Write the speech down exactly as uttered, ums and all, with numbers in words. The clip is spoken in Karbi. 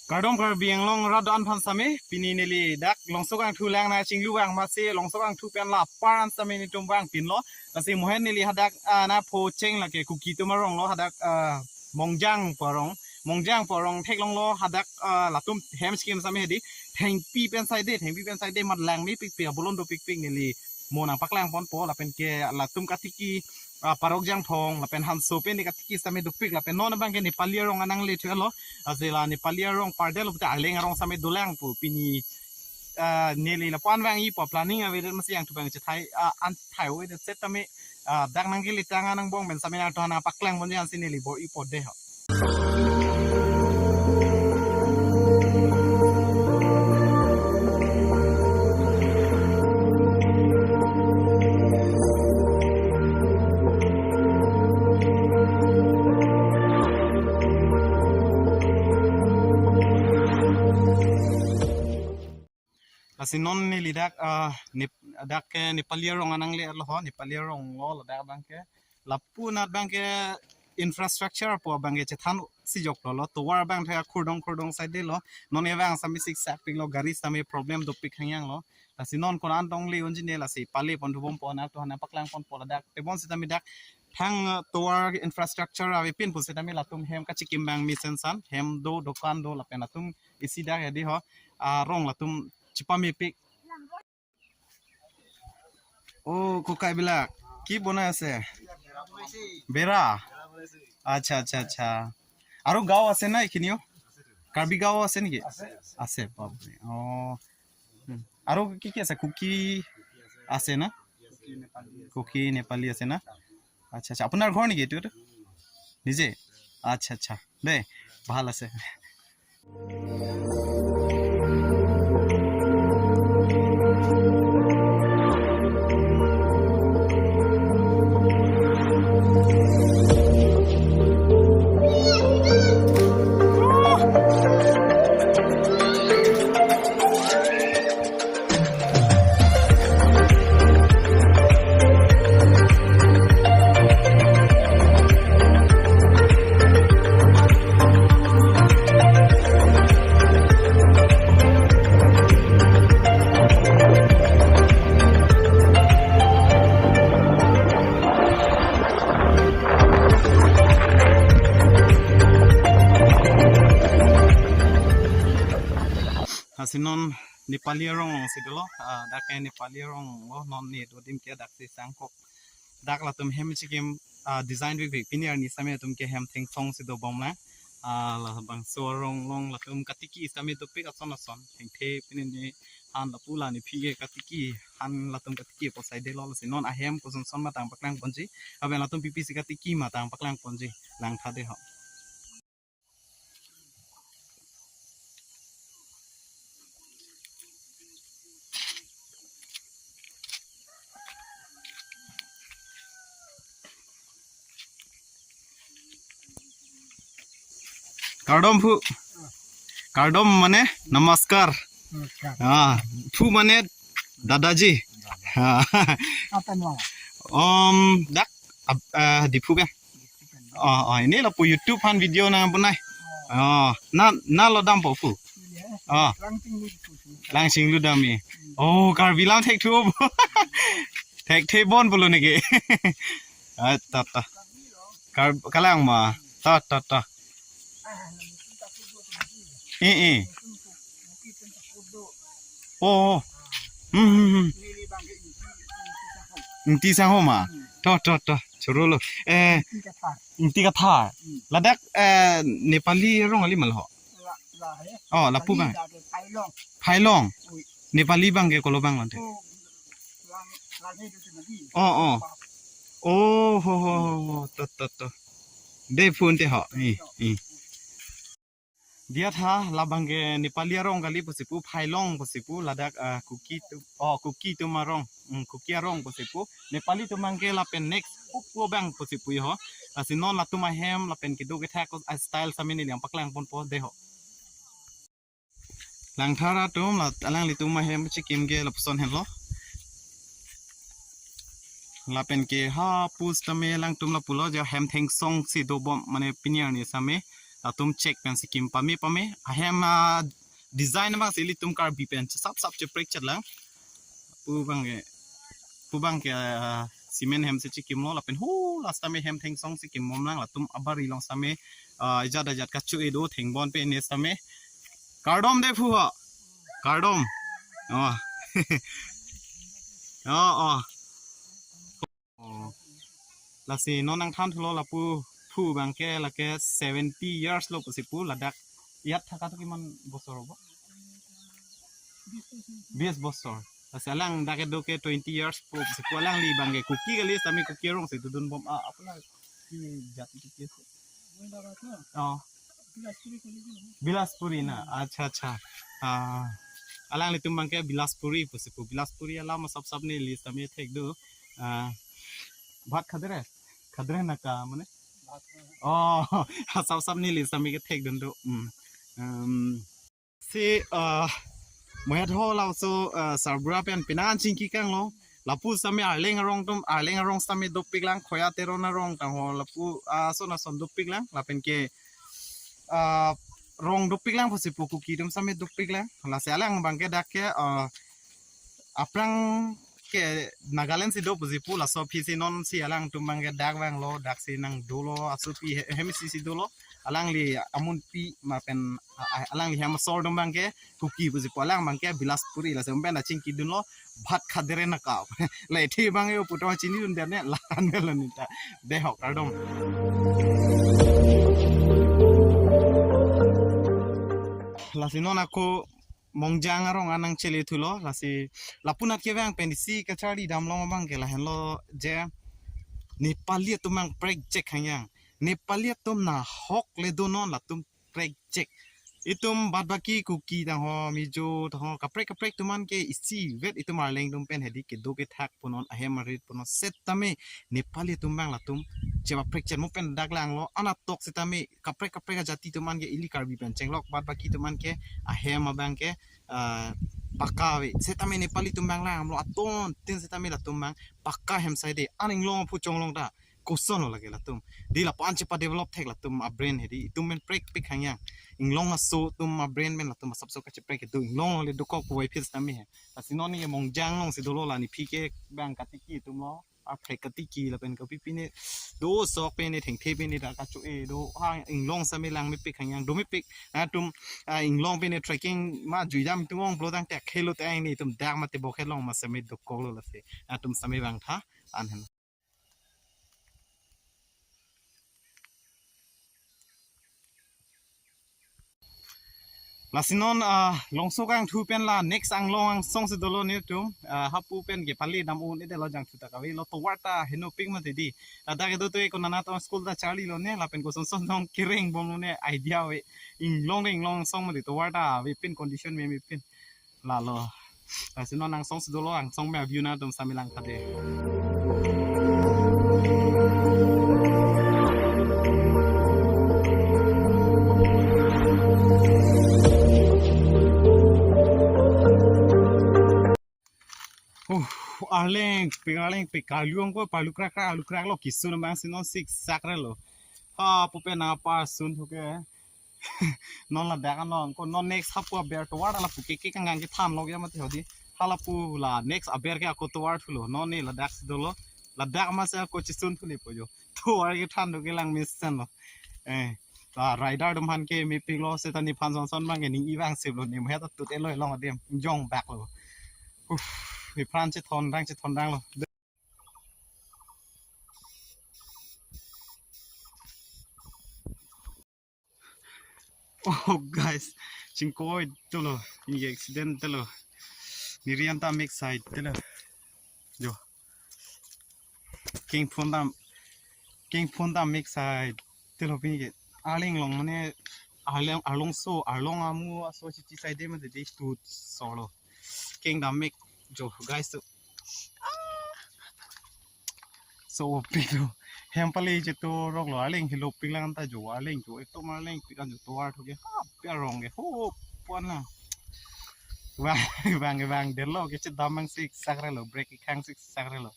Kardom Karbi Anglong rat do-an aphan sitame, pini neli dak Longsokangthu lang nangchinglu vang, masi Longsokangthu pen la apar an sitame netum vangpinlo. Lasi mohen neli hadak, ah, na pho cheng lake Kuki atum arong lo hadak, ah, Mongjang pu arong. Mongjang pu arong theklonglo hadak, ah, latum hem chikim sitame hedi. Thengpi pen side, thengpi pen side mat langmepikpik, abolon dopikpik, neli mo nangpaklangponpo lapen ke latum katiki, ah, Parok Jangthong lapen Hanso pen katiki sitame dopik lapen non abangke Nepali arong anangle thulo. Lasi la Nepali arong pardelo pute arleng arong sitame dolang pu pini, ah, neli lapu-an vangji pu planning avedet, masi nangtum abang chethai, ah, an thai avedet sitame, ah, dak nangkele tang angbong pen sitame nangtum aphan nangpaklangponji ansi neli bor-ipo dei ho. Lasi non neli dak, ah, Nep-, dak ke Nepali arong anangle lo ho, Nepali arong lo ladak abangke. Lapu anat abangke infrastructure pu abangke chethansi joklo lo, tovar abang thek khurdong khurdong side lo, non evang sitame siksak piklo, gari sitame problem dopik hangyang lo. Lasi non konat antongle unji ne lasi pale pon thubompo, nangtum aphan nangpaklangponpo ladak tebon sitame dak thang, eh, tovar infrastructure avepin pu sitame latum hem kachikim abang mesen san, hem do, dokan do lapen latum isi dak hedi ho, arong latum chepamepik. Oh, ককাইবিলাক, কি বনাই আছে? বেৰা? আচ্ছা, আচ্ছা, আচ্ছা। আৰু গাঁও আছে না এইখিনিও? কাৰ্বি গাঁও আছে নেকি? আছে, বাপৰে। অ। উম। আৰু কি কি আছে? কুকি আছে না? কুকি নেপালী আছে না? আচ্ছা, আচ্ছা। আপোনাৰ ঘৰ নেকি এইটো? নিজে? আচ্ছা, আচ্ছা। দে, ভাল আছে। Lasi non Nepali arong si dolo, ah, dak ke Nepali arong lo, non ne do adim ke dak si sangkok. Dak latum hem chikim, ah, design bikbik pini arni sitame atum ke hem thengsong si dobomlang. Ah, labangso arong along latum katiki sitame dopik ason ason. Thengthe pini ne han lapu la nephi ke katiki, han latum katiki pu side lo, lasi non ahem kosonson ma nangpaklangponji. Aben latum pi pi si katiki ma nangpaklangponji. Langtha dei ho. Kardom phu. Kardom mane namaskar. Namaskar. Ah, phu mane dadaji. Ah. Apa nama? Om, dak, ab-, ah, Diphu ke. Oh, oh, ini lapu YouTube aphan video nangponai. Oh, na, na lo dampo phu. Oh. Langchinglu damji. Oh, Karbi lam thekthu. Thekthe bon pulo neke. Ah, ta, ta. Kar-, kalang ma. Ta, ta, ta. Eh, eh. Oh, oh. Hmm, hmm, hmm. Ingti sangho ma. To, to, to. Chorolo. Eh, Ingti Kathar. Ladak, eh, Nepali arong kali ma lo ho? Oh, lapu abang. Phailong. Nepali abangke kolo abang lante? Oh, oh. Oh, ho, ho, ho, ho. To, to, to. Dei phu ante ho. Eh, eh. Diya tha, labangke Nepali arong kali pusi pu, Phailong pusi pu, ladak, ah, Kuki atum, oh, Kuki atum arong, hmm, Kuki arong pusi pu, Nepali atum abangke lapen next pu pu abang pusi pu ho. Lasi non latum ahem lapen kedo kethak, ah, style sitame neli nangpaklangponpo dei ho. Langthar atum la, alanglitum ahem chikim ke lapuson henlo. Lapen ke ha pu sitame alangtum lapulo je hem thengsong si dobom mane pini arni sitame. latum chek pensi kim pame pame. Ahem, ah, design abangsi ilitum Karbi pen chesap sap cheprek chet lang. Pu abangke, pu abangke, ah, cement hem si chekimlo lapen hu last time hem thengsong si kimbom lang latum abari along sitame, ah, ajat ajat kacho-e do thengbon pen ne sitame. Kardom de phu ho. Kardom. Oh. Oh, oh. Oh. Lasi non nangthan thulo lapu phu abangke lake seventy years lo pusi pu ladak ajat thaka to kiman bosor hobo? Bis bosor. Lasi alang dak kedo ke twenty years po pusi pu alangli abangke Kuki kali sitame Kuki arong si dodun bom a apuna ki jati Kuki si. Oh. Bilaspuri na. Acha, acha. Ah, alanglitum abangke Bilaspuri pusi pu. Bilaspuri alam sap sap neli sitame thek do. Ah, bhat khadre? Khadre naka mane? Oh, sap sap neli sitame kethek dun do. Hmm. Um, si, ah, mohet ho laso, ah, sarbura pen penang chingki kanglo. Lapu sitame Arleng arong atum, Arleng arong sitame dopik lang, Khoya Teron arong tangho lapu, ah, ason ason dopik lang, lapen ke, ah, rong dopik lang pusi pu Kuki atum sitame dopik lang. Lasi alang abangke dak ke, ah, aphrang ke Nagaland si do pusi pu laso aphi si non si alangtum abangke dak vanglo, dak si nang dolo, aso aphi he-, hem si si dolo. Alangli amunpi ma pen, a-, a-, alangli hem asor atum abangke Kuki pusi pu alang abangke Bilaspuri lasi um pen achingki dunlo bhat khadre naka. Lasi abangke puthot chini dun derne la-an melo neta. De ho kardom. Lasi non ako Mongjang arong an nangchele thulo, lasi lapunat kevang pen isi kacharli damlong abangke lahenlo je Nepali atum abang prekjek hangyang. Nepali atum nahok le do non latum prekjek. Itum bad baki Kuki tangho, Mizo tangho, kaprek kaprek atum an ke isivet itum Arleng atum pen hedi kedo kethak punon ahem arit punon setame Nepali atum abang latum chepaprekjek mo pen dak langlo anatok setame kaprek kaprek ajati atum an ke ili Karbi pen chenglok bad baki atum an ke ahem abangke, ah, pakka ave. Setame Nepali atum abang langlo aton tin setame latum abang pakka hem sai de. An inglong aphu chonglong ta koson lo lake latum. Di lapu-an chepa develop thek latum a-brain hedi. Itum pen prekpik hangyang. Inglong aso atum a-brain pen latum asapso kacheprek kedo. Inglong le dokok puvoiphit setame he. Lasi non ne Mongjang along si dolo la nephi ke abang katiki atum lo. Aphrek katiki lapen kapi pine do sok pine thengthe pine da kacho-e do ha inglong sitame lang mepik hangyang do mepik. Atum, ah, inglong pine trekking ma juidam atum onglo tangte khelo te ne itum dak mate bokhe long ma sitame dokoklo lasi. Atum sitame vangtha an hen. Lasi non, ah, Longso kangthu pen la next anglong angsong si dolo netum, ah, hapu pen ke pali dam un-edetlo jangthu ta kave lo tovar ta henopik mati di. Ladak kedo to eko nana to school ta charlilo ne lapen koson son dong kereng bomlo ne idea ave. Inglong de inglong angsong mati tovar ta avepin condition memepin. Lalo. Lasi non angsong si dolo angsong me a-view nangtum sitame langtha de. Oh, Arleng, pik Arleng, pik Karlung ko, parlu krak krak, alu krak lo, kisun abang si non sik sak re lo. Ha, pupe na par sun thuke. Non ladak anong ko non next hapu aber tovar lapu keke kangkang kethan lo ya mati hodi. Halapu la next aber ke ako tovar thulo. Non ne ladak si dolo. Ladak ma si ako chisun thule po jo. Tovar kethan do kelang mesen lo. Eh, la rider atum aphan ke mepik lo seta nephan son son abang ke ning ivang sip lo ne mohet atut elo elong adim jong bak lo. Uf, nephan chethon rang chethon rang lo. Oh guys, chingkoi dolo, ini accident dolo. Nirian ta mix side dolo. Jo. King phone ta, king phone ta mix side dolo pinike. Arleng along mane Arleng, Arlongso, Arlong amu aso chichi side mate de tu solo. King ta mix jo guys tu. So pik lo. Hem pale cheto rok lo Arleng helo pik lang ta jo Arleng jo ekto Arleng pik an jo tovar thuke ha pia rong ke ho puan na. Vang vang vang delo ke chedam mang sik sak re lo brake khang sik sak re lo.